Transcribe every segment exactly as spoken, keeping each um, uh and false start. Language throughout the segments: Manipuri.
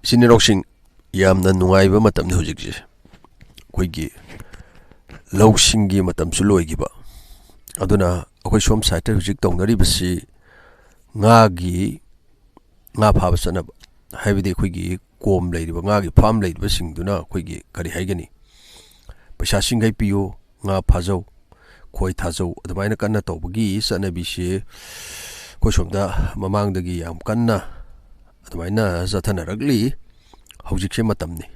ꯏꯆꯤꯟ ꯏꯅꯥꯎꯁꯤꯡ, ꯌꯥꯝꯅ ꯅꯨꯡꯉꯥꯏꯕ ꯃꯇꯝꯅꯤ ꯍꯧꯖꯤꯛꯁꯦ꯫ ꯑꯩꯈꯣꯏꯒꯤ ꯂꯧꯁꯤꯡꯒꯤ ꯃꯇꯝꯁꯨ ꯂꯣꯏꯈꯤꯕ꯫ ꯑꯗꯨꯅ ꯑꯩꯈꯣꯏ ꯁꯣꯝ ꯁꯥꯏꯠꯇ ꯍꯧꯖꯤꯛ ꯇꯧꯅꯔꯤꯕꯁꯤ ꯉꯥꯒꯤ, ꯉꯥ ꯐꯥꯕ ꯆꯠꯅꯕ, ꯍꯥꯏꯕꯗꯤ ꯑꯩꯈꯣꯏꯒꯤ ꯀꯣꯝ ꯂꯩꯔꯤꯕ, ꯉꯥꯒꯤ ꯐꯥꯝ ꯂꯩꯔꯤꯕꯁꯤꯡꯗꯨꯅ ꯑꯩꯈꯣꯏꯒꯤ ꯀꯔꯤ ꯍꯥꯏꯒꯅꯤ, ꯄꯩꯁꯥ ꯁꯤꯡꯈꯩ ꯄꯤꯌꯨ, ꯉꯥ ꯐꯥꯖꯧ, ꯈꯣꯏ ꯊꯥꯖꯧ, ꯑꯗꯨꯃꯥꯏꯅ ꯀꯟꯅ ꯇꯧꯕꯒꯤ ꯆꯠꯅꯕꯤꯁꯤ ꯑꯩꯈꯣꯏ ꯁꯣꯝꯗ ꯃꯃꯥꯡꯗꯒꯤ ꯌꯥꯝ ꯀꯟꯅ ꯑꯗꯨꯃꯥꯏꯅ ꯆꯠꯊꯅꯔꯛꯂꯤ꯫ ꯍꯧꯖꯤꯛꯁꯦ ꯃꯇꯝꯅꯤ꯫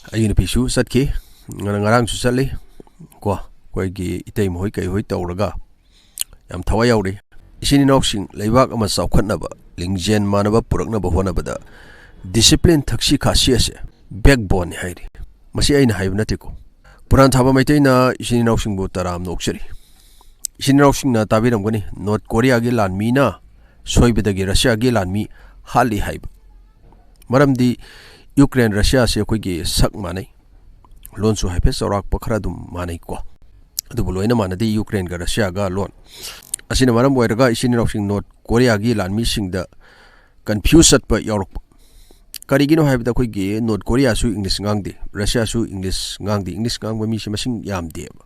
ꯑꯩꯒꯤ ꯅꯨꯄꯤꯁꯨ ꯆꯠꯈꯤ, ꯉꯔꯥꯡ, ꯉꯔꯥꯡꯁꯨ ꯆꯠꯂꯤ ꯀꯣ꯫ ꯑꯩꯈꯣꯏꯒꯤ ꯏꯇꯩꯃ ꯍꯣꯏ ꯀꯩ ꯍꯣꯏ ꯇꯧꯔꯒ ꯌꯥꯝ ꯊꯋꯥꯏ ꯌꯥꯎꯔꯤ꯫ ꯏꯆꯤꯟ ꯏꯅꯥꯎꯁꯤꯡ, ꯂꯩꯕꯥꯛ ꯑꯃ ꯆꯥꯎꯈꯠꯅꯕ, ꯂꯤꯡꯖꯦꯜ ꯃꯥꯟꯅꯕ ꯄꯨꯔꯛꯅꯕ ꯍꯣꯠꯅꯕꯗ discipline, ꯊꯛꯁꯤ ꯈꯥꯁꯤ ꯑꯁꯦ backboneꯅꯤ ꯍꯥꯏꯔꯤ꯫ ꯃꯁꯤ ꯑꯩꯅ ꯍꯥꯏꯕ ꯅꯠꯇꯦꯀꯣ꯫ ꯄꯨꯔꯥꯟ ꯊꯥꯕ ꯃꯩꯇꯩꯅ ꯏꯆꯤꯟ ꯏꯅꯥꯎꯁꯤꯡꯕꯨ ꯇꯔꯥꯝꯅ ꯑꯣꯛꯆꯔꯤ꯫ ꯏꯆꯤꯟ ꯏꯅꯥꯎꯁꯤꯡꯅ ꯇꯥꯕꯤꯔꯝꯒꯅꯤ, ꯅꯣꯔꯠ ꯀꯣꯔꯤꯌꯥꯒꯤ ꯂꯥꯟꯃꯤꯅ ꯁꯣꯏꯕꯗꯒꯤ ꯔꯁꯤꯌꯥꯒꯤ ꯂꯥꯟꯃꯤ ꯍꯥꯠꯂꯤ ꯍꯥꯏꯕ꯫ ꯃꯔꯝꯗꯤ ꯌꯨꯀ꯭ꯔꯦꯟ ꯔꯁꯤꯌꯥꯁꯦ ꯑꯩꯈꯣꯏꯒꯤ ꯁꯛ ꯃꯥꯟꯅꯩ, ꯂꯣꯟꯁꯨ ꯍꯥꯏꯐꯦꯠ ꯆꯥꯎꯔꯥꯛꯄ ꯈꯔ ꯑꯗꯨꯝ ꯃꯥꯟꯅꯩꯀꯣ꯫ ꯑꯗꯨꯕꯨ ꯂꯣꯏꯅ ꯃꯥꯟꯅꯗꯦ ꯌꯨꯀ꯭ꯔꯦꯟꯒ ꯔꯁꯤꯌꯥꯒ ꯂꯣꯟ꯫ ꯑꯁꯤꯅ ꯃꯔꯝ ꯑꯣꯏꯔꯒ ꯏꯆꯤꯟ ꯏꯅꯥꯎꯁꯤꯡ ꯅꯣꯔꯠ ꯀꯣꯔꯤꯌꯥꯒꯤ ꯂꯥꯟꯃꯤꯁꯤꯡꯗ confuse ꯆꯠꯄ ꯌꯥꯎꯔꯛꯄ꯫ ꯀꯔꯤꯒꯤꯅꯣ ꯍꯥꯏꯕꯗ ꯑꯩꯈꯣꯏꯒꯤ ꯅꯣꯔꯠ ꯀꯣꯔꯤꯌꯥꯁꯨ ꯏꯪꯂꯤꯁ ꯉꯥꯡꯗꯦ, ꯔꯁꯤꯌꯥꯁꯨ ꯏꯪꯂꯤꯁ ꯉꯥꯡꯗꯦ, ꯏꯪꯂꯤꯁ ꯉꯥꯡꯕ ꯃꯤꯁꯦ ꯃꯁꯤꯡ ꯌꯥꯝꯗꯦꯕ꯫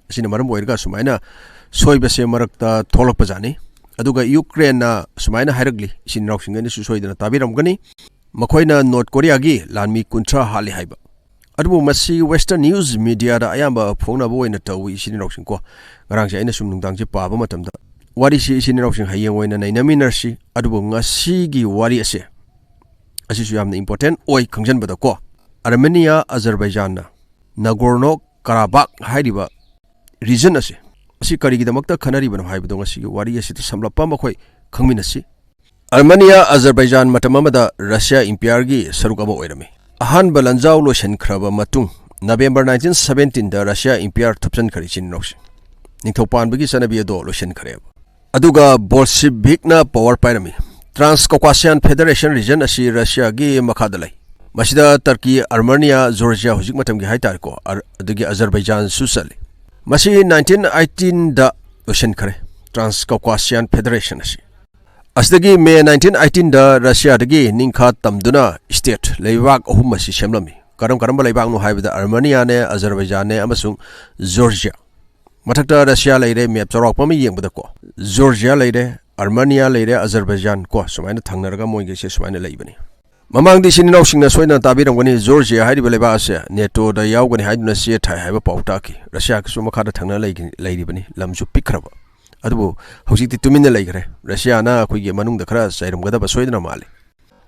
ꯑꯁꯤꯅ ꯃꯔꯝ ꯑꯣꯏꯔꯒ ꯁꯨꯃꯥꯏꯅ ꯁꯣꯏꯕꯁꯦ ꯃꯔꯛꯇ ꯊꯣꯛꯂꯛꯄꯖꯥꯠꯅꯤ꯫ ꯑꯗꯨꯒ ꯌꯨꯀ꯭ꯔꯦꯟꯅ ꯁꯨꯃꯥꯏꯅ ꯍꯥꯏꯔꯛꯂꯤ, ꯏꯆꯤꯟ ꯏꯅꯥꯎꯁꯤꯡ ꯑꯩꯅꯁꯨ ꯁꯣꯏꯗꯅ ꯇꯥꯕꯤꯔꯝꯒꯅꯤ, ꯃꯈꯣꯏꯅ ꯅꯣꯔꯠ ꯀꯣꯔꯤꯌꯥꯒꯤ ꯂꯥꯟꯃꯤ ꯀꯨꯟꯊ꯭ꯔꯥ ꯍꯥꯠꯂꯤ ꯍꯥꯏꯕ꯫ ꯑꯗꯨꯕꯨ ꯃꯁꯤ Western news mediaꯗ ꯑꯌꯥꯝꯕ ꯐꯣꯡꯅꯕ ꯑꯣꯏꯅ ꯇꯧꯏ, ꯏꯆꯤꯟ ꯏꯅꯥꯎꯁꯤꯡꯀꯣ꯫ ꯉꯔꯥꯡꯁꯦ ꯑꯩꯅ ꯁꯨꯝ ꯅꯨꯡꯗꯥꯡꯁꯦ ꯄꯥꯕ ꯃꯇꯝꯗ ꯋꯥꯔꯤꯁꯤ ꯏꯆꯤꯟ ꯏꯅꯥꯎꯁꯤꯡ ꯍꯌꯦꯡ ꯑꯣꯏꯅ ꯅꯩꯅꯃꯤꯟꯅꯔꯁꯤ꯫ ꯑꯗꯨꯕꯨ ꯉꯁꯤꯒꯤ ꯋꯥꯔꯤ ꯑꯁꯦ, ꯑꯁꯤꯁꯨ ꯌꯥꯝꯅ important ꯑꯣꯏ ꯈꯪꯖꯟꯕꯗꯀꯣ꯫ ꯑꯔꯃꯦꯅꯤꯌꯥ, ꯑꯖꯔꯕꯩꯖꯥꯟꯅ ꯅꯥꯒꯣꯔꯅꯣ ꯀꯥꯔꯥꯕꯥꯛ ꯍꯥꯏꯔꯤꯕ region ꯑꯁꯦ, ꯑꯁꯤ ꯀꯔꯤꯒꯤꯗꯃꯛꯇ ꯈꯟꯅꯔꯤꯕꯅꯣ ꯍꯥꯏꯕꯗꯣ ꯉꯁꯤꯒꯤ ꯋꯥꯔꯤ ꯑꯁꯤꯗ ꯁꯝꯂꯞꯄ ꯑꯃ ꯑꯩꯈꯣꯏ ꯈꯪꯃꯤꯟꯅꯁꯤ꯫ ꯑꯔꯃꯦꯅꯤꯌꯥ, ꯑꯖꯔꯕꯩꯖꯥꯟ ꯃꯇꯝ ꯑꯃꯗ ꯔꯁꯤꯌꯥ ꯏꯝꯄꯤꯌꯔꯒꯤ ꯁꯔꯨꯛ ꯑꯃ ꯑꯣꯏꯔꯝꯃꯤ꯫ ꯑꯍꯥꯟꯕ ꯂꯥꯟꯖꯥꯎ ꯂꯣꯏꯁꯤꯟꯈ꯭ꯔꯕ ꯃꯇꯨꯡ, ꯅꯕꯦꯝꯕꯔ nineteen seventeenꯗ ꯔꯁꯤꯌꯥ ꯏꯝꯄꯤꯌꯔ ꯊꯨꯞꯆꯟꯈ꯭ꯔꯦ, ꯏꯆꯤꯟ ꯏꯅꯥꯎꯁꯤꯡ꯫ ꯅꯤꯡꯊꯧ ꯄꯥꯟꯕꯒꯤ ꯆꯠꯅꯕꯤ ꯑꯗꯣ ꯂꯣꯏꯁꯤꯟꯈ꯭ꯔꯦꯕ꯫ ꯑꯗꯨꯒ ꯕꯣꯜꯁꯤꯚꯤꯛꯅ power ꯄꯥꯏꯔꯝꯃꯤ꯫ Transcaucasian Federation region ꯑꯁꯤ ꯔꯁꯤꯌꯥꯒꯤ ꯃꯈꯥꯗ ꯂꯩ꯫ ꯃꯁꯤꯗ ꯇꯔꯀꯤ, ꯑꯔꯃꯦꯅꯤꯌꯥ, ꯖꯣꯔꯖꯤꯌꯥ, ꯍꯧꯖꯤꯛ ꯃꯇꯝꯒꯤ ꯍꯥꯏꯇꯥꯔꯦꯀꯣ, ꯑꯔ-, ꯑꯗꯒꯤ ꯑꯖꯔꯕꯩꯖꯥꯟꯁꯨ ꯆꯜꯂꯤ꯫ ꯃꯁꯤ nineteen eighteenꯗ ꯂꯣꯏꯁꯤꯟꯈ꯭ꯔꯦ, Transcaucasian Federation ꯑꯁꯤ꯫ ꯑꯁꯤꯗꯒꯤ ꯃꯦ ꯅꯥꯏꯟꯇꯤꯟ ꯑꯩꯠꯇꯤꯟꯗ ꯔꯁꯤꯌꯥꯗꯒꯤ ꯅꯤꯡꯈꯥ ꯇꯝꯗꯨꯅ ꯁ꯭ꯇꯦꯠ ꯂꯩꯕꯥꯛ ꯑꯍꯨꯝ ꯑꯁꯤ ꯁꯦꯝꯂꯝꯃꯤ꯫ ꯀꯔꯝ ꯀꯔꯝꯕ ꯂꯩꯕꯥꯛꯅꯣ ꯍꯥꯏꯕꯗ ꯑꯔꯃꯦꯅꯤꯌꯥꯅꯦ, ꯑꯖꯔꯕꯩꯖꯥꯟꯅꯦ ꯑꯃꯁꯨꯡ ꯖꯣꯔꯖꯤꯌꯥ꯫ ꯃꯊꯛꯇ ꯔꯁꯤꯌꯥ ꯂꯩꯔꯦ, ꯃꯦꯞ ꯆꯥꯎꯔꯥꯛꯄ ꯑꯃ ꯌꯦꯡꯕꯗꯀꯣ꯫ ꯖꯣꯔꯖꯤꯌꯥ ꯂꯩꯔꯦ, ꯑꯔꯃꯦꯅꯤꯌꯥ ꯂꯩꯔꯦ, ꯑꯖꯔꯕꯩꯖꯥꯟ ꯀꯣ, ꯁꯨꯃꯥꯏꯅ ꯊꯪꯅꯔꯒ ꯃꯣꯏꯒꯤꯁꯦ ꯁꯨꯃꯥꯏꯅ ꯂꯩꯕꯅꯤ꯫ ꯃꯃꯥꯡꯗ ꯏꯆꯤꯟ ꯏꯅꯥꯎꯁꯤꯡꯅ ꯁꯣꯏꯗꯅ ꯇꯥꯕꯤꯔꯝꯒꯅꯤ, ꯖꯣꯔꯖꯤꯌꯥ ꯍꯥꯏꯔꯤꯕ ꯂꯩꯕꯥꯛ ꯑꯁꯦ ꯅꯦꯇꯣꯗ ꯌꯥꯎꯒꯅꯤ ꯍꯥꯏꯗꯨꯅ ꯆꯦ ꯊꯥꯏ ꯍꯥꯏꯕ ꯄꯥꯎ ꯇꯥꯈꯤ꯫ ꯔꯁꯤꯌꯥꯒꯁꯨ ꯃꯈꯥꯗ ꯊꯪꯅ ꯂꯩꯒ-, ꯂꯩꯔꯤꯕꯅꯤ, ꯂꯝꯁꯨ ꯄꯤꯛꯈ꯭ꯔꯕ꯫ ꯑꯗꯨꯕꯨ ꯍꯧꯖꯤꯛꯇꯤ ꯇꯨꯃꯤꯟꯅ ꯂꯩꯈ꯭ꯔꯦ꯫ ꯔꯁꯤꯌꯥꯅ ꯑꯩꯈꯣꯏꯒꯤ ꯃꯅꯨꯡꯗ ꯈꯔ ꯆꯩꯔꯝꯒꯗꯕ ꯁꯣꯏꯗꯅ ꯃꯥꯜꯂꯤ꯫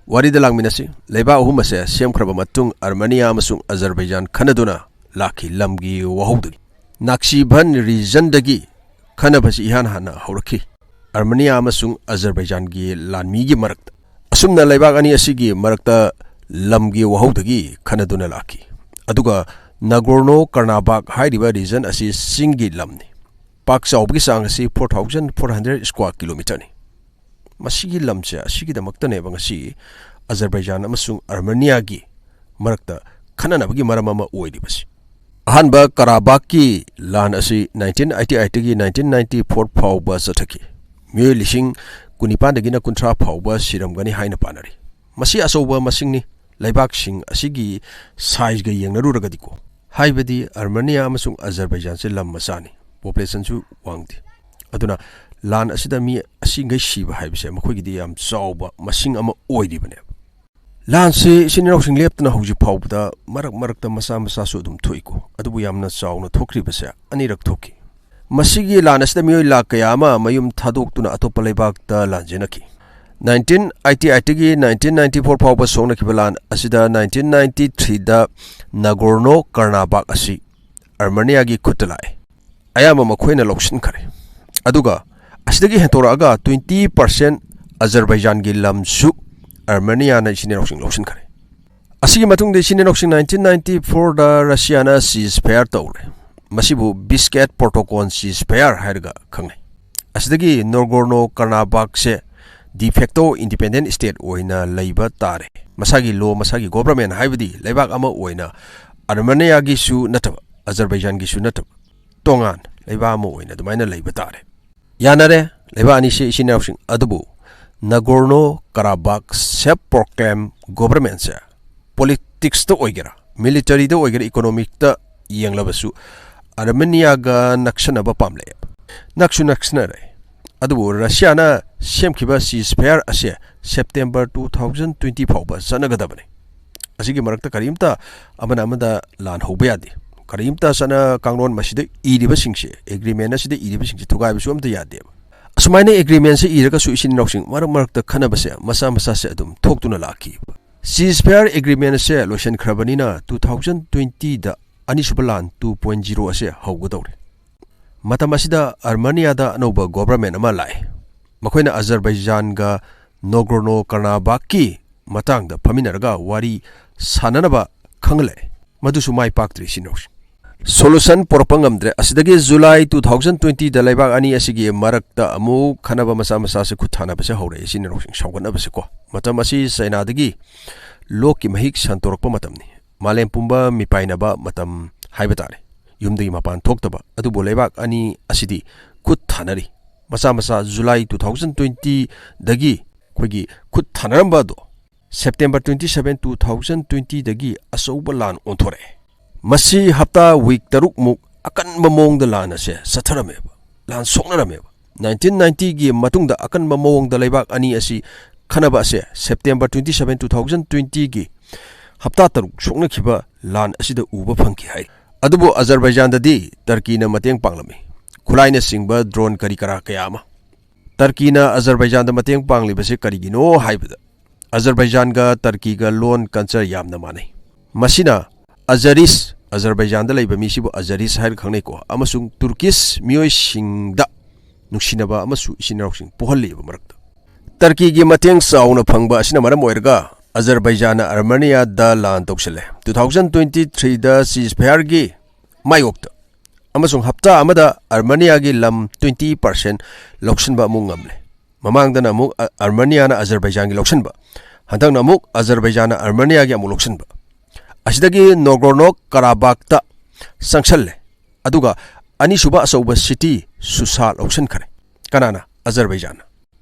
ꯋꯥꯔꯤꯗ ꯂꯥꯛꯃꯤꯟꯅꯁꯤ꯫ ꯂꯩꯕꯥꯛ ꯑꯍꯨꯝ ꯑꯁꯦ ꯁꯦꯝꯈ꯭ꯔꯕ ꯃꯇꯨꯡ ꯑꯔꯃꯦꯅꯤꯌꯥ ꯑꯃꯁꯨꯡ ꯑꯖꯔꯕꯩꯖꯥꯟ ꯈꯟꯅꯗꯨꯅ ꯂꯥꯛꯈꯤ ꯂꯝꯒꯤ ꯋꯥꯍꯧꯗꯒꯤ꯫ ꯅꯥꯛꯁꯤꯚꯟ ꯔꯤꯖꯟꯗꯒꯤ ꯈꯟꯅꯕꯁꯤ ꯏꯍꯥꯟ ꯍꯥꯟꯅ ꯍꯧꯔꯛꯈꯤ, ꯑꯔꯃꯦꯅꯤꯌꯥ ꯑꯃꯁꯨꯡ ꯑꯖꯔꯕꯩꯖꯥꯟꯒꯤ ꯂꯥꯟꯃꯤꯒꯤ ꯃꯔꯛꯇ꯫ ꯑꯁꯨꯝꯅ ꯂꯩꯕꯥꯛ ꯑꯅꯤ ꯑꯁꯤꯒꯤ ꯃꯔꯛꯇ ꯂꯝꯒꯤ ꯋꯥꯍꯧꯗꯒꯤ ꯈꯟꯅꯗꯨꯅ ꯂꯥꯛꯈꯤ꯫ ꯑꯗꯨꯒ ꯅꯥꯒꯣꯔꯅꯣ ꯀꯔꯅꯥꯕꯥꯛ ꯍꯥꯏꯔꯤꯕ ꯔꯤꯖꯟ ꯑꯁꯤ ꯆꯤꯡꯒꯤ ꯂꯝꯅꯤ꯫ ꯄꯥꯛ ꯆꯥꯎꯕꯒꯤ ꯆꯥꯡ ꯑꯁꯤ four thousand four hundred square kilometerꯅꯤ꯫ ꯃꯁꯤꯒꯤ ꯂꯝꯁꯦ ꯑꯁꯤꯒꯤꯗꯃꯛꯇꯅꯦꯕ ꯉꯁꯤ ꯑꯖꯔꯕꯩꯖꯥꯟ ꯑꯃꯁꯨꯡ ꯑꯔꯃꯦꯅꯤꯌꯥꯒꯤ ꯃꯔꯛꯇ ꯈꯟꯅꯅꯕꯒꯤ ꯃꯔꯝ ꯑꯃ ꯑꯣꯏꯔꯤꯕꯁꯤ꯫ ꯑꯍꯥꯟꯕ ꯀꯔꯥꯕꯥꯛꯀꯤ ꯂꯥꯟ ꯑꯁꯤ ꯅꯥꯏꯟꯇꯤꯟ ꯑꯩꯠꯇꯤ ꯑꯩꯠꯇꯒꯤ ꯅꯥꯏꯟꯇꯤꯟ ꯅꯥꯏꯟꯇꯤ ꯐꯣꯔ ꯐꯥꯎꯕ ꯆꯠꯊꯈꯤ꯫ ꯃꯤꯑꯣꯏ ꯂꯤꯁꯤꯡ ꯀꯨꯟꯅꯤꯄꯥꯟꯗꯒꯤꯅ ꯀꯨꯟꯊ꯭ꯔꯥ ꯐꯥꯎꯕ ꯁꯤꯔꯝꯒꯅꯤ ꯍꯥꯏꯅ ꯄꯥꯅꯔꯤ꯫ ꯃꯁꯤ ꯑꯆꯧꯕ ꯃꯁꯤꯡꯅꯤ꯫ ꯂꯩꯕꯥꯛꯁꯤꯡ ꯑꯁꯤꯒꯤ ꯁꯥꯏꯖꯒ ꯌꯦꯡꯅꯔꯨꯔꯒꯗꯤꯀꯣ, ꯍꯥꯏꯕꯗꯤ ꯑꯔꯃꯦꯅꯤꯌꯥ ꯑꯃꯁꯨꯡ ꯑꯖꯔꯕꯩꯖꯥꯟꯁꯦ ꯂꯝ ꯃꯆꯥꯅꯤ, ꯄꯣꯄꯨꯂꯦꯁꯟꯁꯨ ꯋꯥꯡꯗꯦ꯫ ꯑꯗꯨꯅ ꯂꯥꯟ ꯑꯁꯤꯗ ꯃꯤ ꯑꯁꯤꯈꯩ ꯁꯤꯕ ꯍꯥꯏꯕꯁꯦ ꯃꯈꯣꯏꯒꯤꯗꯤ ꯌꯥꯝ ꯆꯥꯎꯕ ꯃꯁꯤꯡ ꯑꯃ ꯑꯣꯏꯔꯤꯕꯅꯦꯕ꯫ ꯂꯥꯟꯁꯤ ꯏꯆꯤꯟ ꯏꯅꯥꯎꯁꯤꯡ ꯂꯦꯞꯇꯅ ꯍꯧꯖꯤꯛ ꯐꯥꯎꯕꯗ ꯃꯔꯛ ꯃꯔꯛꯇ ꯃꯆꯥ ꯃꯆꯥꯁꯨ ꯑꯗꯨꯝ ꯊꯣꯛꯏꯀꯣ, ꯑꯗꯨꯕꯨ ꯌꯥꯝꯅ ꯆꯥꯎꯅ ꯊꯣꯛꯈ꯭ꯔꯤꯕꯁꯦ ꯑꯅꯤꯔꯛ ꯊꯣꯛꯈꯤ꯫ ꯃꯁꯤꯒꯤ ꯂꯥꯟ ꯑꯁꯤꯗ ꯃꯤꯑꯣꯏ ꯂꯥꯈ ꯀꯌꯥ ꯑꯃ ꯃꯌꯨꯝ ꯊꯥꯗꯣꯛꯇꯨꯅ ꯑꯇꯣꯞꯄ ꯂꯩꯕꯥꯛꯇ ꯂꯥꯟꯖꯦꯟꯅꯈꯤ꯫ ꯅꯥꯏꯟꯇꯤꯟ ꯑꯩꯠꯇꯤ ꯑꯩꯠꯇꯒꯤ ꯅꯥꯏꯟꯇꯤꯟ ꯅꯥꯏꯟꯇꯤ ꯐꯣꯔ ꯐꯥꯎꯕ ꯁꯣꯛꯅꯈꯤꯕ ꯂꯥꯟ ꯑꯁꯤꯗ ꯅꯥꯏꯟꯇꯤꯟ ꯅꯥꯏꯟꯇꯤ ꯊ꯭ꯔꯤꯗ ꯅꯥꯒꯣꯔꯅꯣ ꯀꯔꯅꯥꯕꯥꯛ ꯑꯁꯤ ꯑꯔꯃꯦꯅꯤꯌꯥꯒꯤ ꯈꯨꯠꯇ ꯂꯥꯛꯑꯦ꯫ ꯑꯌꯥꯝꯕ ꯃꯈꯣꯏꯅ ꯂꯧꯁꯤꯟꯈꯔꯦ꯫ ꯑꯗꯨꯒ ꯑꯁꯤꯗꯒꯤ ꯍꯦꯟꯗꯣꯔꯛꯑꯒ twenty percent ꯑꯖꯔꯕꯩꯖꯥꯟꯒꯤ ꯂꯝꯁꯨ ꯑꯔꯃꯦꯅꯤꯌꯥꯅ ꯏꯆꯤꯟ ꯏꯅꯥꯎꯁꯤꯡ ꯂꯧꯁꯤꯟꯈꯔꯦ꯫ ꯑꯁꯤꯒꯤ ꯃꯇꯨꯡꯗ ꯏꯆꯤꯟ ꯏꯅꯥꯎꯁꯤꯡ ꯅꯥꯏꯟꯇꯤꯟ ꯅꯥꯏꯟꯇꯤ ꯐꯣꯔꯗ ꯔꯁꯤꯌꯥꯅ ceasefire ꯇꯧꯔꯦ꯫ ꯃꯁꯤꯕꯨ ꯕꯤꯁꯀꯦꯠ ꯄ꯭ꯔꯣꯇꯣꯀꯣꯜ ceasefire ꯍꯥꯏꯔꯒ ꯈꯪꯅꯩ꯫ ꯑꯁꯤꯗꯒꯤ ꯅꯣꯒꯣꯔꯅꯣ ꯀꯔꯅꯥꯕꯥꯛꯁꯦ de facto independent state ꯑꯣꯏꯅ ꯂꯩꯕ ꯇꯥꯔꯦ꯫ ꯃꯁꯥꯒꯤ ꯂꯣ, ꯃꯁꯥꯒꯤ ꯒꯣꯕꯔꯃꯦꯟ, ꯍꯥꯏꯕꯗꯤ ꯂꯩꯕꯥꯛ ꯑꯃ ꯑꯣꯏꯅ ꯑꯔꯃꯦꯅꯤꯌꯥꯒꯤꯁꯨ ꯅꯠꯇꯕ, ꯑꯖꯔꯕꯩꯖꯥꯟꯒꯤꯁꯨ ꯅꯠꯇꯕ, ꯇꯣꯉꯥꯟ ꯂꯩꯕꯥꯛ ꯑꯃ ꯑꯣꯏꯅ ꯑꯗꯨꯃꯥꯏꯅ ꯂꯩꯕ ꯇꯥꯔꯦ꯫ ꯌꯥꯅꯔꯦ ꯂꯩꯕꯥꯛ ꯑꯅꯤꯁꯤ ꯏꯆꯤꯟ ꯏꯅꯥꯎꯁꯤꯡ꯫ ꯑꯗꯨꯕꯨ ꯅꯥꯒꯣꯔꯅꯣ ꯀꯔꯥꯕꯥꯛ ꯁꯦꯜꯐ ꯄ꯭ꯔꯣꯀ꯭ꯂꯦꯝ ꯒꯣꯕꯔꯃꯦꯟꯁꯦ ꯄꯣꯂꯤꯇꯤꯛꯁꯇ ꯑꯣꯏꯒꯦꯔꯥ, ꯃꯤꯂꯤꯇꯔꯤꯗ ꯑꯣꯏꯒꯦꯔꯥ, ꯏꯀꯣꯅꯣꯃꯤꯛꯇ ꯌꯦꯡꯂꯕꯁꯨ ꯑꯥꯔꯃꯦꯅꯤꯌꯥꯒ ꯅꯛꯁꯟꯅꯕ ꯄꯥꯝꯂꯛꯑꯦ꯫ ꯅꯛꯁꯨ ꯅꯛꯁꯟꯅꯔꯦ꯫ ꯑꯗꯨꯕꯨ ꯔꯁꯤꯌꯥꯅ ꯁꯦꯝꯈꯤꯕ ꯁꯤꯖ ꯐꯌꯥꯔ ꯑꯁꯦ ꯁꯦꯞꯇꯦꯝꯕꯔ two thousand twenty ꯐꯥꯎꯕ ꯆꯠꯅꯒꯗꯕꯅꯤ꯫ ꯑꯁꯤꯒꯤ ꯃꯔꯛꯇ ꯀꯔꯤꯝꯇ ꯑꯃꯅ ꯑꯃꯗ ꯂꯥꯟ ꯍꯧꯕ ꯌꯥꯗꯦ꯫ ꯀꯔꯤꯝꯇ ꯆꯠꯅ ꯀꯥꯡꯂꯣꯟ ꯃꯁꯤꯗ ꯏꯔꯤꯕꯁꯤꯡꯁꯦ, ꯑꯦꯒ꯭ꯔꯤꯃꯦꯟ ꯑꯁꯤꯗ ꯏꯔꯤꯕꯁꯤꯡꯁꯦ ꯊꯨꯒꯥꯏꯕꯁꯨ ꯑꯝꯇ ꯌꯥꯗꯦꯕ꯫ ꯑꯁꯨꯃꯥꯏꯅ ꯑꯦꯒ꯭ꯔꯤꯃꯦꯟꯁꯦ ꯏꯔꯒꯁꯨ ꯏꯆꯤꯟ ꯏꯅꯥꯎꯁꯤꯡ ꯃꯔꯛ ꯃꯔꯛꯇ ꯈꯟꯅꯕꯁꯦ ꯃꯆꯥ ꯃꯆꯥꯁꯦ ꯑꯗꯨꯝ ꯊꯣꯛꯇꯨꯅ ꯂꯥꯛꯈꯤꯕ꯫ ꯁꯤꯖ ꯐꯌꯥꯔ ꯑꯦꯒ꯭ꯔꯤꯃꯦꯟ ꯑꯁꯦ ꯂꯣꯏꯁꯤꯟꯈ꯭ꯔꯕꯅꯤꯅ two thousand twenty ꯗ ꯑꯅꯤꯁꯨꯕ ꯂꯥꯟ two point zero ꯑꯁꯦ ꯍꯧꯒꯗꯧꯔꯦ꯫ ꯃꯇꯝ ꯑꯁꯤꯗ ꯑꯥꯔꯃꯦꯅꯤꯌꯥꯗ ꯑꯅꯧꯕ ꯒꯣꯕꯔꯃꯦꯟ ꯑꯃ ꯂꯥꯛꯑꯦ꯫ ꯃꯈꯣꯏꯅ ꯑꯖꯔꯕꯩꯖꯥꯟꯒ ꯅꯣꯒꯣꯔꯅꯣ ꯀꯔꯅꯥꯕꯥꯛꯀꯤ ꯃꯇꯥꯡꯗ ꯐꯝꯃꯤꯟꯅꯔꯒ ꯋꯥꯔꯤ ꯁꯥꯟꯅꯅꯕ ꯈꯪꯍꯜꯂꯛꯑꯦ꯫ ꯃꯗꯨꯁꯨ ꯃꯥꯏ ꯄꯥꯛꯇ꯭ꯔꯤ ꯏꯆꯤꯟ ꯏꯅꯥꯎꯁꯤꯡ꯫ ꯁꯣꯂꯨꯁꯟ ꯄꯨꯔꯛꯄ ꯉꯝꯗ꯭ꯔꯦ꯫ ꯑꯁꯤꯗꯒꯤ ꯖꯨꯂꯥꯏ two thousand twenty ꯗ ꯂꯩꯕꯥꯛ ꯑꯅꯤ ꯑꯁꯤꯒꯤ ꯃꯔꯛꯇ ꯑꯃꯨꯛ ꯈꯠꯅꯕ ꯃꯆꯥ ꯃꯆꯥꯁꯦ ꯈꯨꯠ ꯊꯥꯅꯕꯁꯦ ꯍꯧꯔꯛꯑꯦ ꯏꯆꯤꯟ ꯏꯅꯥꯎꯁꯤꯡ꯫ ꯁꯥꯎꯒꯠꯅꯕꯁꯦꯀꯣ꯫ ꯃꯇꯝ ꯑꯁꯤ ꯆꯩꯅꯥꯗꯒꯤ ꯂꯣꯛꯀꯤ ꯃꯍꯤꯛ ꯁꯟꯇꯣꯔꯛꯄ ꯃꯇꯝꯅꯤ꯫ ꯃꯥꯂꯦꯝ ꯄꯨꯝꯕ ꯃꯤꯄꯥꯏꯅꯕ ꯃꯇꯝ ꯍꯥꯏꯕ ꯇꯥꯔꯦ꯫ ꯌꯨꯝꯗꯒꯤ ꯃꯄꯥꯟ ꯊꯣꯛꯇꯕ ꯑꯗꯨꯕꯨ ꯂꯩꯕꯥꯛ ꯑꯅꯤ ꯑꯁꯤꯗꯤ ꯈꯨꯠ ꯊꯥꯅꯔꯤ꯫ ꯃꯆꯥ ꯃꯆꯥ ꯖꯨꯂꯥꯏ two thousand twenty ꯗꯒꯤ ꯑꯩꯈꯣꯏꯒꯤ ꯈꯨꯠ ꯊꯥꯅꯔꯝꯕ ꯑꯗꯣ September twenty seven, two thousand twenty ꯗꯒꯤ ꯑꯆꯧꯕ ꯂꯥꯟ ꯑꯣꯟꯊꯣꯔꯛꯑꯦ꯫ ꯃꯁꯤ ꯍꯞꯇꯥ ꯋꯤꯛ ꯇꯔꯨꯛꯃꯨꯛ ꯑꯀꯟꯕ ꯃꯑꯣꯡꯗ ꯂꯥꯟ ꯑꯁꯦ ꯆꯠꯊꯔꯝꯃꯦꯕ, ꯂꯥꯟ ꯁꯣꯛꯅꯔꯝꯃꯦꯕ꯫ Nineteen ninety ꯒꯤ ꯃꯇꯨꯡꯗ ꯑꯀꯟꯕ ꯃꯑꯣꯡꯗ ꯂꯩꯕꯥꯛ ꯑꯅꯤ ꯑꯁꯤ ꯈꯠꯅꯕ ꯑꯁꯦ September twenty seven, two thousand twenty ꯒꯤ ꯍꯞꯇꯥ ꯇꯔꯨꯛ ꯁꯣꯛꯅꯈꯤꯕ ꯂꯥꯟ ꯑꯁꯤꯗ ꯎꯕ ꯐꯪꯈꯤ ꯍꯥꯏ꯫ ꯑꯗꯨꯕꯨ ꯑꯖꯔꯕꯩꯖꯥꯟꯗꯗꯤ ꯇꯔꯀꯤꯅ ꯃꯇꯦꯡ ꯄꯥꯡꯂꯝꯃꯤ꯫ ꯈꯨꯠꯂꯥꯏꯅꯆꯤꯡꯕ ꯗ꯭ꯔꯣꯟ ꯀꯔꯤ ꯀꯔꯥ ꯀꯌꯥ ꯑꯃ꯫ ꯇꯔꯀꯤꯅ ꯑꯖꯔꯕꯩꯖꯥꯟꯗ ꯃꯇꯦꯡ ꯄꯥꯡꯂꯤꯕꯁꯤ ꯀꯔꯤꯒꯤꯅꯣ ꯍꯥꯏꯕꯗ, ꯑꯖꯔꯕꯩꯖꯥꯟꯒ ꯇꯔꯀꯤꯒ ꯂꯣꯟ ꯀꯜꯆꯔ ꯌꯥꯝꯅ ꯃꯥꯟꯅꯩ꯫ ꯃꯁꯤꯅ ꯑꯖꯔꯤꯁ, ꯑꯖꯔꯕꯩꯖꯥꯟꯗ ꯂꯩꯕ ꯃꯤꯁꯤꯕꯨ ꯑꯖꯔꯤꯁ ꯍꯥꯏꯔ ꯈꯪꯅꯩꯀꯣ, ꯑꯃꯁꯨꯡ ꯇꯨꯔꯀꯤꯁ ꯃꯤꯑꯣꯏꯁꯤꯡꯗ ꯅꯨꯡꯁꯤꯅꯕ ꯑꯃꯁꯨ ꯏꯆꯤꯟ ꯏꯅꯥꯎꯁꯤꯡ ꯄꯣꯛꯍꯜꯂꯤꯕ ꯃꯔꯛꯇ꯫ ꯇꯔꯀꯤꯒꯤ ꯃꯇꯦꯡ ꯆꯥꯎꯅ ꯐꯪꯕ ꯑꯁꯤꯅ ꯃꯔꯝ ꯑꯣꯏꯔꯒ ꯑꯖꯔꯕꯩꯖꯥꯟꯅ ꯑꯥꯔꯃꯦꯅꯤꯌꯥꯗ ꯂꯥꯟ ꯇꯧꯁꯤꯜꯂꯦ꯫ Two thousand twenty three ꯗ ꯁꯤꯖ ꯐꯌꯥꯔꯒꯤ ꯃꯥꯌꯣꯛꯇ ꯑꯃꯁꯨꯡ ꯍꯞꯇꯥ ꯑꯃꯗ ꯑꯥꯔꯃꯦꯅꯤꯌꯥꯒꯤ ꯂꯝ twenty percent ꯂꯧꯁꯤꯟꯕ ꯑꯃꯨꯛ ꯉꯝꯂꯦ꯫ ꯃꯃꯥꯡꯗꯅ ꯑꯃꯨꯛ ꯑ-, ꯑꯥꯔꯃꯦꯅꯤꯌꯥꯅ ꯑꯖꯔꯕꯩꯖꯥꯟꯒꯤ ꯂꯧꯁꯤꯟꯕ, ꯍꯟꯗꯛꯅ ꯑꯃꯨꯛ ꯑꯖꯔꯕꯩꯖꯥꯟꯅ ꯑꯥꯔꯃꯦꯅꯤꯌꯥꯒꯤ ꯑꯃꯨꯛ ꯂꯧꯁꯤꯟꯕ꯫ ꯑꯁꯤꯗꯒꯤ ꯅꯣꯒꯣꯔꯅꯣ ꯀꯔꯥꯕꯥꯛꯇ ꯆꯪꯁꯜꯂꯦ꯫ ꯑꯗꯨꯒ ꯑꯅꯤꯁꯨꯕ ꯑꯆꯧꯕ ꯁꯤꯇꯤ ꯁꯨꯁꯥ ꯂꯧꯁꯤꯟꯈꯔꯦ꯫ ꯀꯅꯥꯅ? ꯑꯖꯔꯕꯩꯖꯥꯟꯅ꯫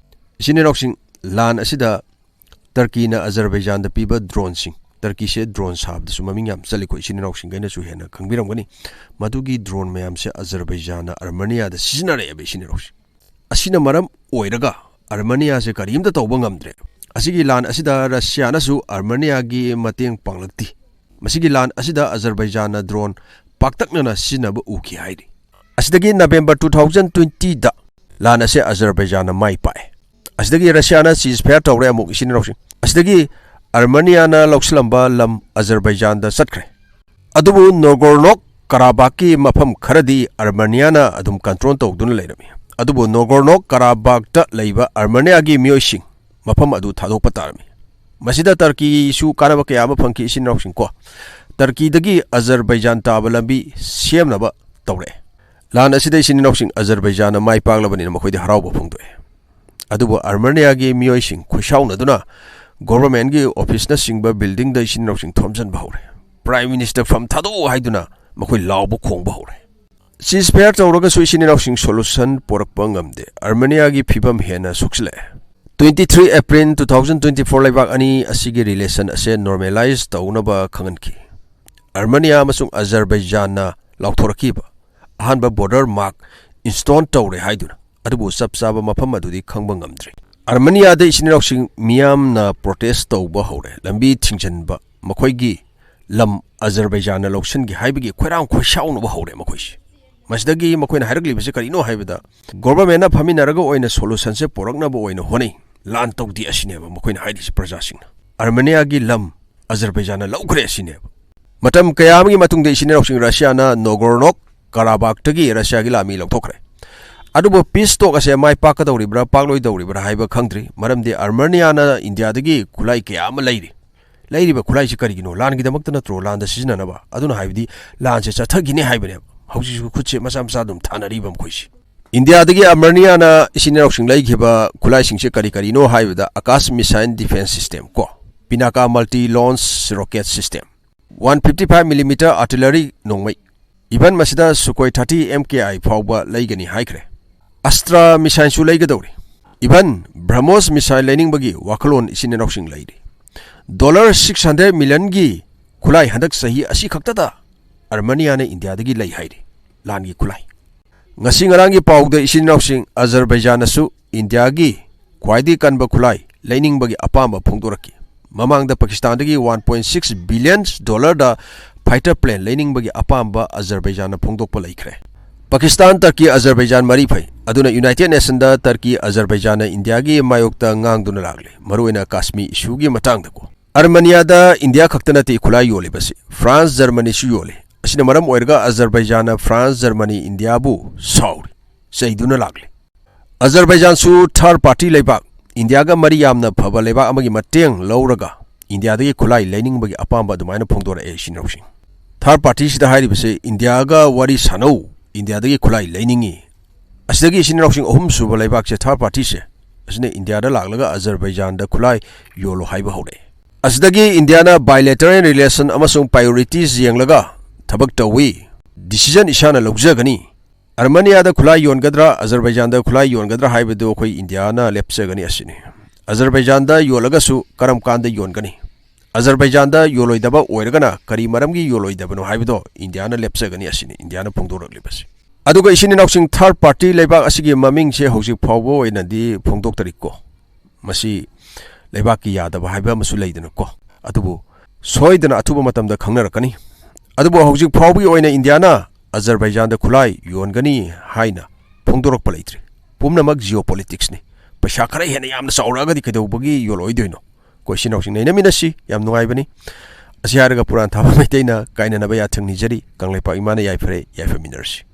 ꯏꯆꯤꯟ ꯏꯅꯥꯎꯁꯤꯡ, ꯂꯥꯟ ꯑꯁꯤꯗ ꯇꯔꯀꯤꯅ ꯑꯖꯔꯕꯩꯖꯥꯟꯗ ꯄꯤꯕ ꯗ꯭ꯔꯣꯟꯁꯤꯡ, ꯇꯔꯀꯤꯁꯦ ꯗ꯭ꯔꯣꯟ ꯁꯥꯕꯗꯁꯨ ꯃꯃꯤꯡ ꯌꯥꯝ ꯆꯠꯂꯤꯀꯣ, ꯏꯆꯤꯟ ꯏꯅꯥꯎꯁꯤꯡꯈꯩꯅꯁꯨ ꯍꯦꯟꯅ ꯈꯪꯕꯤꯔꯝꯒꯅꯤ꯫ ꯃꯗꯨꯒꯤ ꯗ꯭ꯔꯣꯟ ꯃꯌꯥꯝꯁꯦ ꯑꯖꯔꯕꯩꯖꯥꯟꯅ ꯑꯔꯃꯦꯅꯤꯌꯥꯗ ꯁꯤꯖꯤꯟꯅꯔꯛꯑꯦꯕ, ꯏꯆꯤꯟ ꯏꯅꯥꯎꯁꯤꯡ꯫ ꯑꯁꯤꯅ ꯃꯔꯝ ꯑꯣꯏꯔꯒ ꯑꯔꯃꯦꯅꯤꯌꯥꯁꯦ ꯀꯔꯤꯝꯇ ꯇꯧꯕ ꯉꯝꯗ꯭ꯔꯦ꯫ ꯑꯁꯤꯒꯤ ꯂꯥꯟ ꯑꯁꯤꯗ ꯔꯁꯤꯌꯥꯅꯁꯨ ꯑꯔꯃꯦꯅꯤꯌꯥꯒꯤ ꯃꯇꯦꯡ ꯄꯥꯡꯂꯛꯇꯦ꯫ ꯃꯁꯤꯒꯤ ꯂꯥꯟ ꯑꯁꯤꯗ ꯑꯖꯔꯕꯩꯖꯥꯟꯅ ꯗ꯭ꯔꯣꯟ ꯄꯥꯛꯇꯛꯅꯅ ꯁꯤꯖꯤꯟꯅꯕ ꯎꯈꯤ ꯍꯥꯏꯔꯤ꯫ ꯑꯁꯤꯗꯒꯤ ꯅꯕꯦꯝꯕꯔ ꯇꯨ ꯊꯥꯎꯖꯟ ꯇ꯭ꯋꯦꯟꯇꯤꯗ ꯂꯥꯟ ꯑꯁꯤ ꯑꯖꯔꯕꯩꯖꯥꯟꯅ ꯃꯥꯏ ꯄꯥꯛꯑꯦ꯫ ꯑꯁꯤꯗꯒꯤ ꯔꯁꯤꯌꯥꯅ ceasefire ꯇꯧꯔꯦ ꯑꯃꯨꯛ, ꯏꯆꯤꯟ ꯏꯅꯥꯎꯁꯤꯡ꯫ ꯑꯁꯤꯗꯒꯤ ꯑꯔꯃꯦꯅꯤꯌꯥꯅ ꯂꯧꯁꯤꯜꯂꯝꯕ ꯂꯝ ꯑꯖꯔꯕꯩꯖꯥꯟꯗ ꯆꯠꯈ꯭ꯔꯦ꯫ ꯑꯗꯨꯕꯨ ꯅꯣꯒꯣꯔꯅꯣ ꯀꯔꯥꯕꯥꯛꯀꯤ ꯃꯐꯝ ꯈꯔꯗꯤ ꯑꯔꯃꯦꯅꯤꯌꯥꯅ ꯑꯗꯨꯝ control ꯇꯧꯗꯨꯅ ꯂꯩꯔꯝꯃꯤ꯫ ꯑꯗꯨꯕꯨ ꯅꯣꯒꯣꯔꯅꯣ ꯀꯔꯥꯕꯥꯛꯇ ꯂꯩꯕ ꯑꯔꯃꯦꯅꯤꯌꯥꯒꯤ ꯃꯤꯑꯣꯏꯁꯤꯡ ꯃꯐꯝ ꯑꯗꯨ ꯊꯥꯗꯣꯛꯄ ꯇꯥꯔꯝꯃꯤ꯫ ꯃꯁꯤꯗ ꯇꯔꯀꯤꯁꯨ ꯀꯥꯟꯅꯕ ꯀꯌꯥ ꯑꯃ ꯐꯪꯈꯤ, ꯏꯆꯤꯟ ꯏꯅꯥꯎꯁꯤꯡ ꯀꯣ꯫ ꯇꯔꯀꯤꯗꯒꯤ ꯑꯖꯔꯕꯩꯖꯥꯟ ꯇꯥꯕ ꯂꯝꯕꯤ ꯁꯦꯝꯅꯕ ꯇꯧꯔꯛꯑꯦ꯫ ꯂꯥꯟ ꯑꯁꯤꯗ, ꯏꯆꯤꯟ ꯏꯅꯥꯎꯁꯤꯡ, ꯑꯖꯔꯕꯩꯖꯥꯟꯅ ꯃꯥꯏ ꯄꯥꯛꯂꯕꯅꯤꯅ ꯃꯈꯣꯏꯗꯤ ꯍꯔꯥꯎꯕ ꯐꯣꯡꯗꯣꯛꯑꯦ꯫ ꯑꯗꯨꯕꯨ ꯑꯔꯃꯦꯅꯤꯌꯥꯒꯤ ꯃꯤꯑꯣꯏꯁꯤꯡ ꯈꯣꯏꯁꯥꯎꯅꯗꯨꯅ governmentꯀꯤ officeꯅꯆꯤꯡꯕ buildingꯗ ꯏꯆꯤꯟ ꯏꯅꯥꯎꯁꯤꯡ ꯊꯣꯝꯖꯤꯟꯕ ꯍꯧꯔꯦ꯫ Prime Minister ꯐꯝ ꯊꯥꯗꯣꯛꯑꯣ ꯍꯥꯏꯗꯨꯅ ꯃꯈꯣꯏ ꯂꯥꯎꯕ ꯈꯣꯡꯕ ꯍꯧꯔꯦ꯫ Ceasefire ꯇꯧꯔꯒꯁꯨ, ꯏꯆꯤꯟ ꯏꯅꯥꯎꯁꯤꯡ, solution ꯄꯣꯔꯛꯄ ꯉꯝꯗꯦ꯫ ꯑꯔꯃꯦꯅꯤꯌꯥꯒꯤ ꯐꯤꯕꯝ ꯍꯦꯟꯅ ꯁꯣꯛꯆꯤꯜꯂꯛꯑꯦ꯫ Twenty three April two thousand twenty four, ꯂꯩꯕꯥꯛ ꯑꯅꯤ ꯑꯁꯤꯒꯤ relation ꯑꯁꯦ normalize ꯇꯧꯅꯕ ꯈꯪꯍꯟꯈꯤ꯫ ꯑꯔꯃꯦꯅꯤꯌꯥ ꯑꯃꯁꯨꯡ ꯑꯖꯔꯕꯩꯖꯥꯟꯅ ꯂꯥꯎꯊꯣꯔꯛꯈꯤꯕ ꯑꯍꯥꯟꯕ border mark install ꯇꯧꯔꯦ ꯍꯥꯏꯗꯨꯅ, ꯑꯗꯨꯕꯨ ꯆꯞ ꯆꯥꯕ ꯃꯐꯝ ꯑꯗꯨꯗꯤ ꯈꯪꯕ ꯉꯝꯗ꯭ꯔꯤ꯫ ꯑꯔꯃꯦꯅꯤꯌꯥꯗ ꯏꯆꯤꯟ ꯏꯅꯥꯎꯁꯤꯡ ꯃꯤꯌꯥꯝꯅ protest ꯇꯧꯕ ꯍꯧꯔꯦ꯫ ꯂꯝꯕꯤ ꯊꯤꯡꯖꯤꯟꯕ, ꯃꯈꯣꯏꯒꯤ ꯂꯝ ꯑꯖꯔꯕꯩꯖꯥꯟꯅ ꯂꯧꯁꯤꯟꯒꯦ ꯍꯥꯏꯕꯒꯤ ꯈꯣꯏꯔꯥꯡ ꯈꯣꯏꯁꯥꯎꯅꯕ ꯍꯧꯔꯦ ꯃꯈꯣꯏꯁꯤ꯫ ꯃꯁꯤꯗꯒꯤ ꯃꯈꯣꯏꯅ ꯍꯥꯏꯔꯛꯂꯤꯕꯁꯤ ꯀꯔꯤꯅꯣ ꯍꯥꯏꯕꯗ, governmentꯅ ꯐꯝꯃꯤꯟꯅꯔꯒ ꯑꯣꯏꯅ solutionꯁꯦ ꯄꯨꯔꯛꯅꯕ ꯑꯣꯏꯅ ꯍꯣꯠꯅꯩ, ꯂꯥꯟ ꯇꯧꯗꯦ ꯑꯁꯤꯅꯦꯕ ꯃꯈꯣꯏꯅ ꯍꯥꯏꯔꯤꯁꯤ ꯄ꯭ꯔꯖꯥꯁꯤꯡꯅ꯫ ꯑꯔꯃꯦꯅꯤꯌꯥꯒꯤ ꯂꯝ ꯑꯖꯔꯕꯩꯖꯥꯟꯅ ꯂꯧꯈ꯭ꯔꯦ ꯑꯁꯤꯅꯦꯕ꯫ ꯃꯇꯝ ꯀꯌꯥ ꯑꯃꯒꯤ ꯃꯇꯨꯡꯗ, ꯏꯆꯤꯟ ꯏꯅꯥꯎꯁꯤꯡ, ꯔꯁꯤꯌꯥꯅ ꯅꯣꯒꯣꯔꯅꯣ ꯀꯔꯥꯕꯥꯛꯇꯒꯤ ꯔꯁꯤꯌꯥꯒꯤ ꯂꯥꯟꯃꯤ ꯂꯧꯊꯣꯛꯈ꯭ꯔꯦ꯫ ꯑꯗꯨꯕꯨ peace talk ꯑꯁꯦ ꯃꯥꯏ ꯄꯥꯛꯀꯗꯧꯔꯤꯕ꯭ꯔꯥ ꯄꯥꯛꯂꯣꯏꯗꯧꯔꯤꯕ꯭ꯔꯥ ꯍꯥꯏꯕ ꯈꯪꯗ꯭ꯔꯤ, ꯃꯔꯝꯗꯤ ꯑꯔꯃꯦꯅꯤꯌꯥꯅ ꯏꯟꯗꯤꯌꯥꯗꯒꯤ ꯈꯨꯠꯂꯥꯏ ꯀꯌꯥ ꯑꯃ ꯂꯩꯔꯤ꯫ ꯂꯩꯔꯤꯕ ꯈꯨꯠꯂꯥꯏꯁꯤ ꯀꯔꯤꯒꯤꯅꯣ? ꯂꯥꯟꯒꯤꯗꯃꯛꯇ ꯅꯠꯇ꯭ꯔꯣ? ꯂꯥꯟꯗ ꯁꯤꯖꯤꯟꯅꯅꯕ꯫ ꯑꯗꯨꯅ ꯍꯥꯏꯕꯗꯤ ꯂꯥꯟꯁꯦ ꯆꯠꯊꯈꯤꯅꯤ ꯍꯥꯏꯕꯅꯦꯕ꯫ ꯍꯧꯖꯤꯛꯁꯨ ꯈꯨꯠꯁꯦ ꯃꯆꯥ ꯃꯆꯥ ꯑꯗꯨꯝ ꯊꯥꯅꯔꯤꯕ ꯃꯈꯣꯏꯁꯤ꯫ ꯏꯟꯗꯤꯌꯥꯗꯒꯤ ꯑꯔꯃꯦꯅꯤꯌꯥꯅ ꯏꯆꯤꯟ ꯏꯅꯥꯎꯁꯤꯡ ꯂꯩꯈꯤꯕ ꯈꯨꯠꯂꯥꯏꯁꯤꯡꯁꯦ ꯀꯔꯤ ꯀꯔꯤꯅꯣ ꯍꯥꯏꯕꯗ, Akash missile defense system ꯀꯣ, Pinaka multi launch rocket system, one fifty five millimeter artillery ꯅꯣꯡꯃꯩ, even ꯃꯁꯤꯗ Sukhoi thirty M K I ꯐꯥꯎꯕ ꯂꯩꯒꯅꯤ ꯍꯥꯏꯈ꯭ꯔꯦ꯫ Astra missileꯁꯨ ꯂꯩꯒꯗꯧꯔꯤ꯫ Even BrahMos missile ꯂꯩꯅꯤꯡꯕꯒꯤ ꯋꯥꯈꯜꯂꯣꯟ ꯏꯆꯤꯟ ꯏꯅꯥꯎꯁꯤꯡ ꯂꯩꯔꯤ꯫ Dollar six hundred millionꯒꯤ ꯈꯨꯠꯂꯥꯏ ꯍꯟꯗꯛ ꯆꯍꯤ ꯑꯁꯤ ꯈꯛꯇꯗ ꯑꯔꯃꯦꯅꯤꯌꯥꯅ ꯏꯟꯗꯤꯌꯥꯗꯒꯤ ꯂꯩ ꯍꯥꯏꯔꯤ, ꯂꯥꯟꯒꯤ ꯈꯨꯠꯂꯥꯏ꯫ ꯉꯁꯤ ꯉꯔꯥꯡꯒꯤ ꯄꯥꯎꯗ ꯏꯆꯤꯟ ꯏꯅꯥꯎꯁꯤꯡ, ꯑꯖꯔꯕꯩꯖꯥꯟꯅꯁꯨ ꯏꯟꯗꯤꯌꯥꯒꯤ ꯈ꯭ꯋꯥꯏꯗꯒꯤ ꯀꯟꯕ ꯈꯨꯠꯂꯥꯏ ꯂꯩꯅꯤꯡꯕꯒꯤ ꯑꯄꯥꯝꯕ ꯐꯣꯡꯗꯣꯔꯛꯈꯤ꯫ ꯃꯃꯥꯡꯗ ꯄꯥꯀꯤꯁꯇꯥꯟꯗꯒꯤ one point six billion dollarꯗ fighter plane ꯂꯩꯅꯤꯡꯕꯒꯤ ꯑꯄꯥꯝꯕ ꯑꯖꯔꯕꯩꯖꯥꯟꯅ ꯐꯣꯡꯗꯣꯛꯄ ꯂꯩꯈ꯭ꯔꯦ꯫ ꯄꯥꯀꯤꯁꯇꯥꯟ, ꯇꯔꯀꯤ, ꯑꯖꯔꯕꯩꯖꯥꯟ ꯃꯔꯤ ꯐꯩ꯫ ꯑꯗꯨꯅ United Nationꯗ ꯇꯔꯀꯤ, ꯑꯖꯔꯕꯩꯖꯥꯟꯅ ꯏꯟꯗꯤꯌꯥꯒꯤ ꯃꯥꯌꯣꯛꯇ ꯉꯥꯡꯗꯨꯅ ꯂꯥꯛꯂꯤ, ꯃꯔꯨꯑꯣꯏꯅ ꯀꯥꯁꯃꯤꯔ issueꯒꯤ ꯃꯇꯥꯡꯗꯀꯣ꯫ ꯑꯔꯃꯦꯅꯤꯌꯥꯗ ꯏꯟꯗꯤꯌꯥ ꯈꯛꯇ ꯅꯠꯇꯦ ꯈꯨꯠꯂꯥꯏ ꯌꯣꯜꯂꯤꯕꯁꯤ, ꯐ꯭ꯔꯥꯟꯁ, ꯖꯔꯃꯅꯤꯁꯨ ꯌꯣꯜꯂꯤ꯫ ꯑꯁꯤꯅ ꯃꯔꯝ ꯑꯣꯏꯔꯒ ꯑꯖꯔꯕꯩꯖꯥꯟꯅ ꯐ꯭ꯔꯥꯟꯁ, ꯖꯔꯃꯅꯤ, ꯏꯟꯗꯤꯌꯥꯕꯨ ꯁꯥꯎꯔꯤ, ꯆꯩꯗꯨꯅ ꯂꯥꯛꯂꯤ꯫ ꯑꯖꯔꯕꯩꯖꯥꯟꯁꯨ third party ꯂꯩꯕꯥꯛ, ꯏꯟꯗꯤꯌꯥꯒ ꯃꯔꯤ ꯌꯥꯝꯅ ꯐꯕ ꯂꯩꯕꯥꯛ ꯑꯃꯒꯤ ꯃꯇꯦꯡ ꯂꯧꯔꯒ ꯏꯟꯗꯤꯌꯥꯗꯒꯤ ꯈꯨꯠꯂꯥꯏ ꯂꯩꯅꯤꯡꯕꯒꯤ ꯑꯄꯥꯝꯕ ꯑꯗꯨꯃꯥꯏꯅ ꯐꯣꯡꯗꯣꯔꯛꯑꯦ ꯏꯆꯤꯟ ꯏꯅꯥꯎꯁꯤꯡ꯫ Third partyꯁꯤꯗ ꯍꯥꯏꯔꯤꯕꯁꯤ ꯏꯟꯗꯤꯌꯥꯒ ꯋꯥꯔꯤ ꯁꯥꯟꯅꯧ, ꯏꯟꯗꯤꯌꯥꯗꯒꯤ ꯈꯨꯠꯂꯥꯏ ꯂꯩꯅꯤꯡꯉꯤ꯫ ꯑꯁꯤꯗꯒꯤ ꯏꯆꯤꯟ ꯏꯅꯥꯎꯁꯤꯡ ꯑꯍꯨꯝ ꯁꯨꯕ ꯂꯩꯕꯥꯛꯁꯦ, third partyꯁꯦ, ꯑꯁꯤꯅ ꯏꯟꯗꯤꯌꯥꯗ ꯂꯥꯛꯂꯒ ꯑꯖꯔꯕꯩꯖꯥꯟꯗ ꯈꯨꯠꯂꯥꯏ ꯌꯣꯜꯂꯣ ꯍꯥꯏꯕ ꯍꯧꯔꯛꯑꯦ꯫ ꯑꯁꯤꯗꯒꯤ ꯏꯟꯗꯤꯌꯥꯅ bilateral relation ꯑꯃꯁꯨꯡ priorities ꯌꯦꯡꯂꯒ ꯊꯕꯛ ꯇꯧꯏ, decision ꯏꯁꯥꯅ ꯂꯧꯖꯒꯅꯤ꯫ ꯑꯔꯃꯦꯅꯤꯌꯥꯗ ꯈꯨꯠꯂꯥꯏ ꯌꯣꯟꯒꯗ꯭ꯔꯥ, ꯑꯖꯔꯕꯩꯖꯥꯟꯗ ꯈꯨꯠꯂꯥꯏ ꯌꯣꯟꯒꯗ꯭ꯔꯥ ꯍꯥꯏꯕꯗꯨ ꯑꯩꯈꯣꯏ ꯏꯟꯗꯤꯌꯥꯅ ꯂꯦꯞꯆꯒꯅꯤ ꯑꯁꯤꯅꯤ꯫ ꯑꯖꯔꯕꯩꯖꯥꯟꯗ ꯌꯣꯜꯂꯒꯁꯨ ꯀꯔꯝ ꯀꯥꯟꯗ ꯌꯣꯟꯒꯅꯤ? ꯑꯖꯔꯕꯩꯖꯥꯟꯗ ꯌꯣꯜꯂꯣꯏꯗꯕ ꯑꯣꯏꯔꯒꯅ ꯀꯔꯤ ꯃꯔꯝꯒꯤ ꯌꯣꯜꯂꯣꯏꯗꯕꯅꯣ ꯍꯥꯏꯕꯗꯣ ꯏꯟꯗꯤꯌꯥꯅ ꯂꯦꯞꯆꯒꯅꯤ ꯑꯁꯤꯅꯤ ꯏꯟꯗꯤꯌꯥꯅ ꯐꯣꯡꯗꯣꯔꯛꯂꯤꯕꯁꯤ꯫ ꯑꯗꯨꯒ ꯏꯆꯤꯟ ꯏꯅꯥꯎꯁꯤꯡ, third party ꯂꯩꯕꯥꯛ ꯑꯁꯤꯒꯤ ꯃꯃꯤꯡꯁꯦ ꯍꯧꯖꯤꯛ ꯐꯥꯎꯕ ꯑꯣꯏꯅꯗꯤ ꯐꯣꯡꯗꯣꯛꯇꯔꯤꯀꯣ꯫ ꯃꯁꯤ ꯂꯩꯕꯥꯛꯀꯤ ꯌꯥꯗꯕ ꯍꯥꯏꯕ ꯑꯃꯁꯨ ꯂꯩꯗꯅꯀꯣ꯫ ꯑꯗꯨꯕꯨ ꯁꯣꯏꯗꯅ ꯑꯊꯨꯕ ꯃꯇꯝꯗ ꯈꯪꯅꯔꯛꯀꯅꯤ꯫ ꯑꯗꯨꯕꯨ ꯍꯧꯖꯤꯛ ꯐꯥꯎꯕꯒꯤ ꯑꯣꯏꯅ ꯏꯟꯗꯤꯌꯥꯅ ꯑꯖꯔꯕꯩꯖꯥꯟꯗ ꯈꯨꯠꯂꯥꯏ ꯌꯣꯟꯒꯅꯤ ꯍꯥꯏꯅ ꯐꯣꯡꯗꯣꯔꯛꯄ ꯂꯩꯇ꯭ꯔꯤ꯫ ꯄꯨꯝꯅꯃꯛ geopoliticsꯅꯤ꯫ ꯄꯩꯁꯥ ꯈꯔ ꯍꯦꯟꯅ ꯌꯥꯝꯅ ꯆꯥꯎꯔꯛꯑꯒꯗꯤ ꯀꯩꯗꯧꯕꯒꯤ ꯌꯣꯜꯂꯛꯑꯣꯏꯗꯣꯏꯅꯣ? ꯑꯩꯈꯣꯏ ꯏꯆꯤꯟ ꯏꯅꯥꯎꯁꯤꯡ ꯅꯩꯅꯃꯤꯟꯅꯁꯤ꯫ ꯌꯥꯝ ꯅꯨꯡꯉꯥꯏꯕꯅꯤ꯫ ꯑꯁꯤ ꯍꯥꯏꯔꯒ ꯄꯨꯔꯥꯟ ꯊꯥꯕ ꯃꯩꯇꯩꯅ ꯀꯥꯏꯅꯅꯕ ꯌꯥꯊꯪ ꯅꯤꯖꯔꯤ꯫ ꯀꯪꯂꯩꯄꯥꯛ ꯏꯃꯥꯅ ꯌꯥꯏꯐꯔꯦ, ꯌꯥꯏꯐꯃꯤꯟꯅꯔꯁꯤ꯫